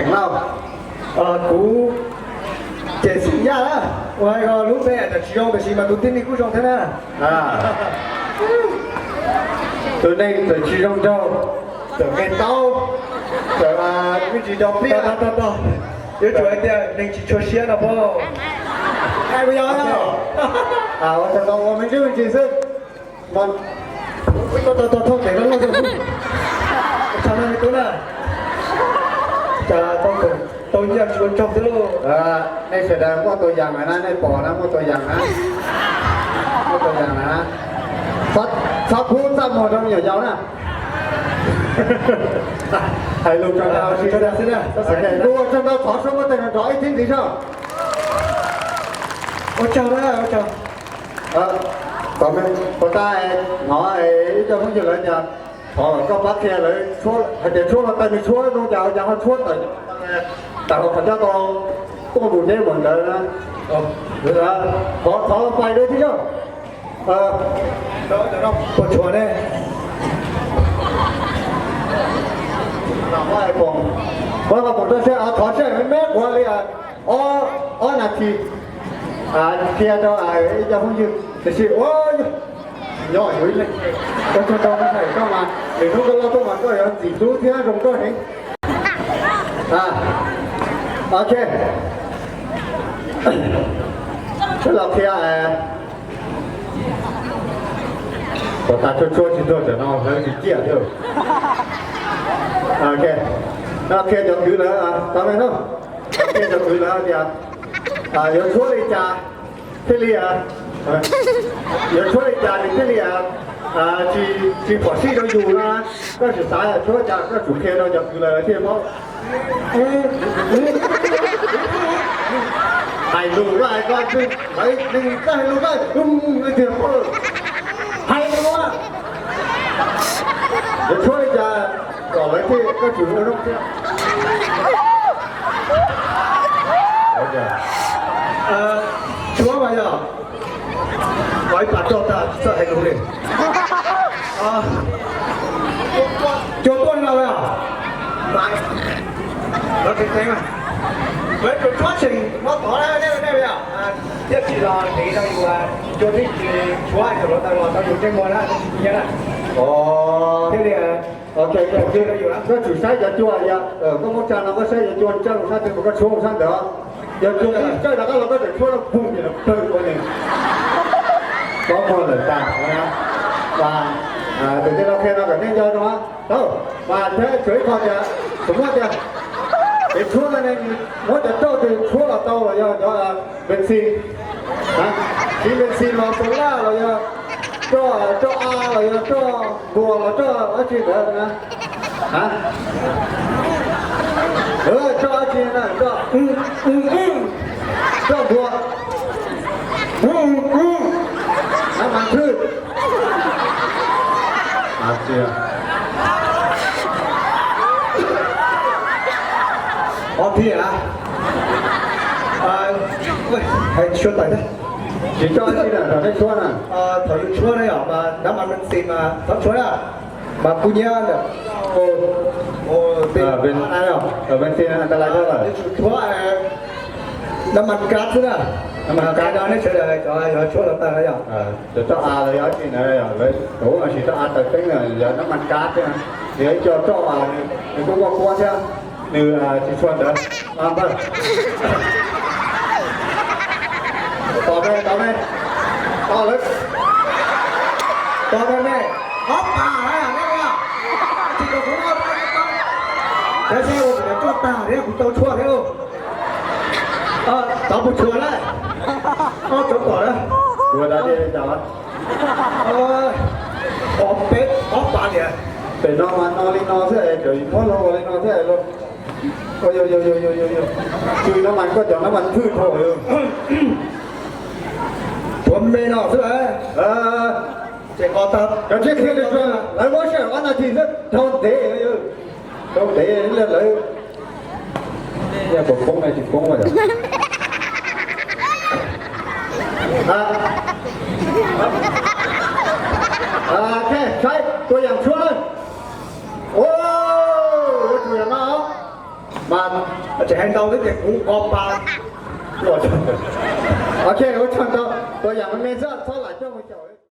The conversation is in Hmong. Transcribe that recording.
Lauj. Kuv ces xwm yaj na, ua hais lub npe aws tsis zoo tab sis mas tus tib neeg kuj zoo thiab na. Tus neeg txawm tsis zoo nraug, txawm nqe taub, txawm me ntsis dog pliaj, yuav tsum hais tias neeg tsis tshua siab no pob. Hais puas yog? Ua tsaug ntau, ua me ntsis me ntsis xwb. Tau tau tau tau tes loj loj rau, tshaj no me tub na. Cas tau tau nyiaj tsis ua tsaug thiab lauj. Nej sawv daws muaj tus yam lawm na, nej pom na, muaj tus yam na, muaj tus yam na. Txhob pub txaj muag rau me nyuam yaus na. Hais lus tso, kuv ua tsaug ntau, thov suab muab tes nrov ib thib ntxiv soj. Ua tsaug na, ua tsaug. Puas tas, hnov ib co phooj ywg lawv tias thov koj pab qhia lawv hais tias tshuab hluav taws nws tshuab zoo cas, cas ho tshuab tawm, tawm hauv qhov coj tau tuaj mus deb mus ntawd na. Thov, thov pais dua thiab yog. Puas tshuav ne? Muab qhov poom rau seb, thov seb me me kuv li ob, ob nas this qhia rau ib co phooj ywg, tiam sis ua nyob yuav ib leeg, koj tsuag rau hais koj mas, lwm hnub koj loj tuaj mas koj yuav ntxim hlub thiab zoo nkauj heev. Ok, peb los qhia. Puas tas, tshuab tshuab tsis tuag tam no hlawv tsis ciaj thiab. Ok, qhia cov kwv lawv tau me no, qhia cov kwv lawv tias yuav tshuab li cas thiaj li, yuav tshuab li cas nws thiaj li tsis phom sij rau yus no. Koj sim xav tshuab cas koj tsum qhia rau cov kwv lawv thiaj paub. Hais lus koj hais koj, lawv neeg koj hais lus koj, tiag, hais lus, yuav tshuab li cas kom lawv thiaj, koj tsum ua zoo thiab. Tshuab mas yog, ib pas roj tag txawj hais lus li. Cua tuaj no los? Lawv tseem teev mas, lawv tseem tshuab tseem mob tod na, nej, nej thiaj tsis los ntev rau yus, cua tib tsis tshuab cov hluav taws los rau yus ntsej muag na, tsis nyiam na. Thiaj li, ok, koj tsum saib cov cua, koj muab tsa no koj saib cov cua tsa sab twg mas koj tshuab sab ntawd. Yog cua tib tsaij rov qab los koj tseem tshuab rau pug ces plawg ua nws, koj muag lawm tag. Mas tus tij laug qhia no kom nej nco no. Tau, mas thiab tshuav ib qho tias, txom muaj tias kev tshuab no ne, muab cov roj twg tshuab los tau los yog cov npexis, siv npexis los solar los yog roj, roj av los yog roj nkuas los roj dab tsi ntawd na. Roj dab tsi na, roj, roj nkuas, nab mas thwj. Ob thib a, hais tshuab tais thiab. Tsis coj ib thib na, thaum nej tshuab na. Thaum yus tshuab na yom, mas nab mas npexis mas txhob tshuab na. Mas kuj nyiab ntawm, npexis na, tshuab nab mas kab xwb na. Nab mas kab no nej sawv daws cov yuav tshuab hluav taws na yom. Cov roj av los yog tsi na, lawv tus ua sis roj av taws teeb na, yog nab mas kab thiab. Yog ib co roj nws kuj muaj kuab thiab, nws tsis tshua ntawd. Tos me, tos me, tos lawv, tos me me, ob pas na, tsis tau kuv, tab sis ua kuv cov roj tag thiab kuv tau tshuaj thiab. Tau puas tshuaj na, ob tshuaj pom na. Ua da li cas? Ob peb ob pas tias. Pem no mas no li no xwb, cov muab los ua li no thiab lauj. Tswv nab mas koj cov nab mas thwj dhau. Tshuav me no xwb. Ces qhov tag, cov tsis qhia li, lawv muab sij hawm ob nas this xwb, dhau ntev, dhau ntev li lawv. Yog puas poob ne, tsis poob. Saib tua yam tshuab na. Yuav tsum yam no. Mas tseem hais ntau thiab ces kuv nqo pa. Ok, ua tsaug ntau, tus yam me me xwb txhob lam coj mus xyaum.